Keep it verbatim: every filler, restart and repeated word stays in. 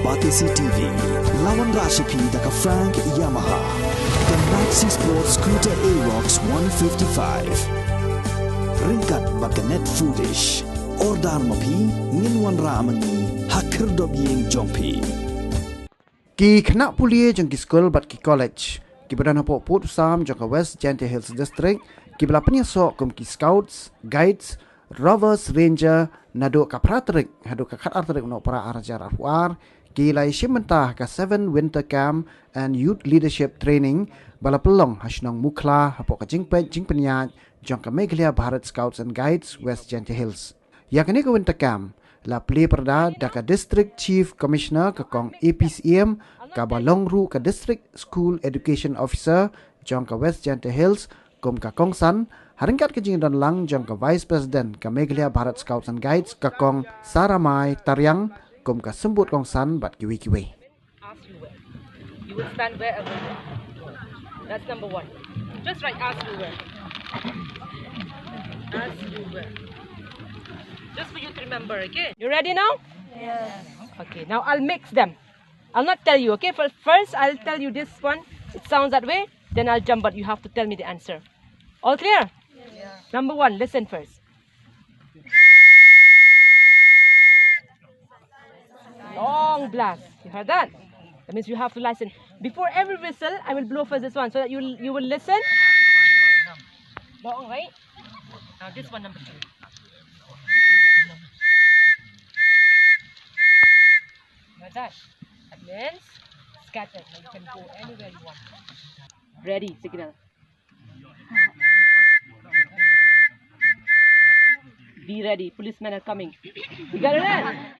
R T C T V, la wanrah sha phi da ka Frank Yamaha, ka Maxi Sport Scooter Aerox one fifty-five. Ryngkat bad ka Net Foodish. Order ma phi, ngin wanrah ma ngi ha khyrdop ïing jong phi. Ki khynnah pule jong ki skul bad ki college kiba don hapoh pud u sam jong ka West Jaintia Hills District, kiba la pynïasoh kum ki Scouts, Guides, Rovers, Ranger, naduh ka phra tarik haduh ka khatar tarik u Nohprah ar hajar arphew ar, ki la ïashim bynta ha ka Seven Winter Camp and Youth Leadership Training ba la pynlong ha shnong Mukhla hapoh ka jingpeit jingpynïaid jong ka Meghalaya Bharat Scouts and Guides West Jaintia Hills. Ïa kane ka Winter Camp la plie pyrda da ka District Chief Commissioner, ka Kong A P Syiem, kaba long ruh ka District School Education Officer jong ka West Jaintia Hills kum ka kongsan, ha ryngkat ka jingdon lang jong ka Vice President ka Meghalaya Bharat Scouts and Guides, ka Kong Saramai Tariang, kum ka symbud kongsan bad kiwei kiwei. As you were. You will stand wherever you are. That's number one. Just write as you were. As you were. Just for you to remember, okay? You ready now? Yes. Okay, now I'll mix them. I'll not tell you, okay? Fir- First, I'll tell you this one. It sounds that way. Then I'll jump, but you have to tell me the answer. All clear? Yes. Number one, listen first. Long blast. You heard that? That means you have to listen. Before every whistle, I will blow first this one so that you you will listen. Long, right? Now this one, number two. Heard that? That means scattered. Now you can go anywhere you want. Ready, signal. Be ready. Policemen are coming. You got it?